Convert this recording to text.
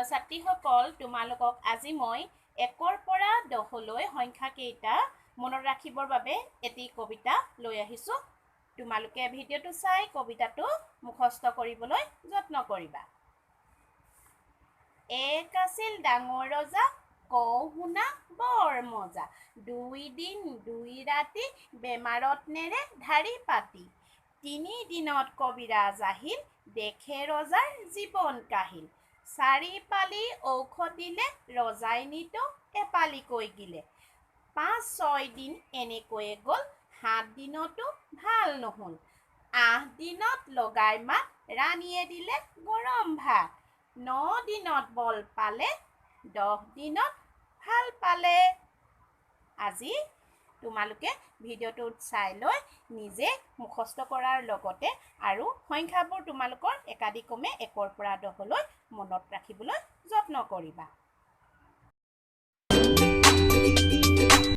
ছাত্ৰ ছাত্ৰীসকল, তোমালোকক আজি মই 1ৰ পৰা 10লৈ সংখ্যাকেইটা মনত ৰাখিবৰ বাবে এটি কবিতা লৈ আহিছোঁ। তোমালোকে ভিডিঅ'টো চাই কবিতাটো মুখস্থ কৰিবলৈ যত্ন কৰিবা। এক আছিল ডাঙৰ ৰজা, কওঁ শুনা বৰ মজা। 2 দিন 2 ৰাতি বেমাৰত নেৰে ঢাৰি পাতি। 3 দিনত কবিৰাজ আহিল, দেখে ৰজাৰ জীৱন কাঢ়িল। 4 পালি ঔষধ দিলে, ৰজাই নিতৌ এপালিকৈ গিলে। 5 6 দিন এনেকৈয়ে গ'ল, 7 দিনতো ভাল নহ'ল। 8 দিনত লগাই মাত, ৰাণীয়ে দিলে গৰম ভাত। 9 দিনত বল পালে, 10 দিনত ভাল পালে। আজি তোমালোকে ভিডিঅ'টো চাই লৈ নিজে মুখস্থ কৰাৰ লগতে আৰু সংখ্যাবোৰ তোমালোকৰ একাদিক্ৰমে 1ৰ পৰা 10লৈ মনত ৰাখিবলৈ যত্ন কৰিবা।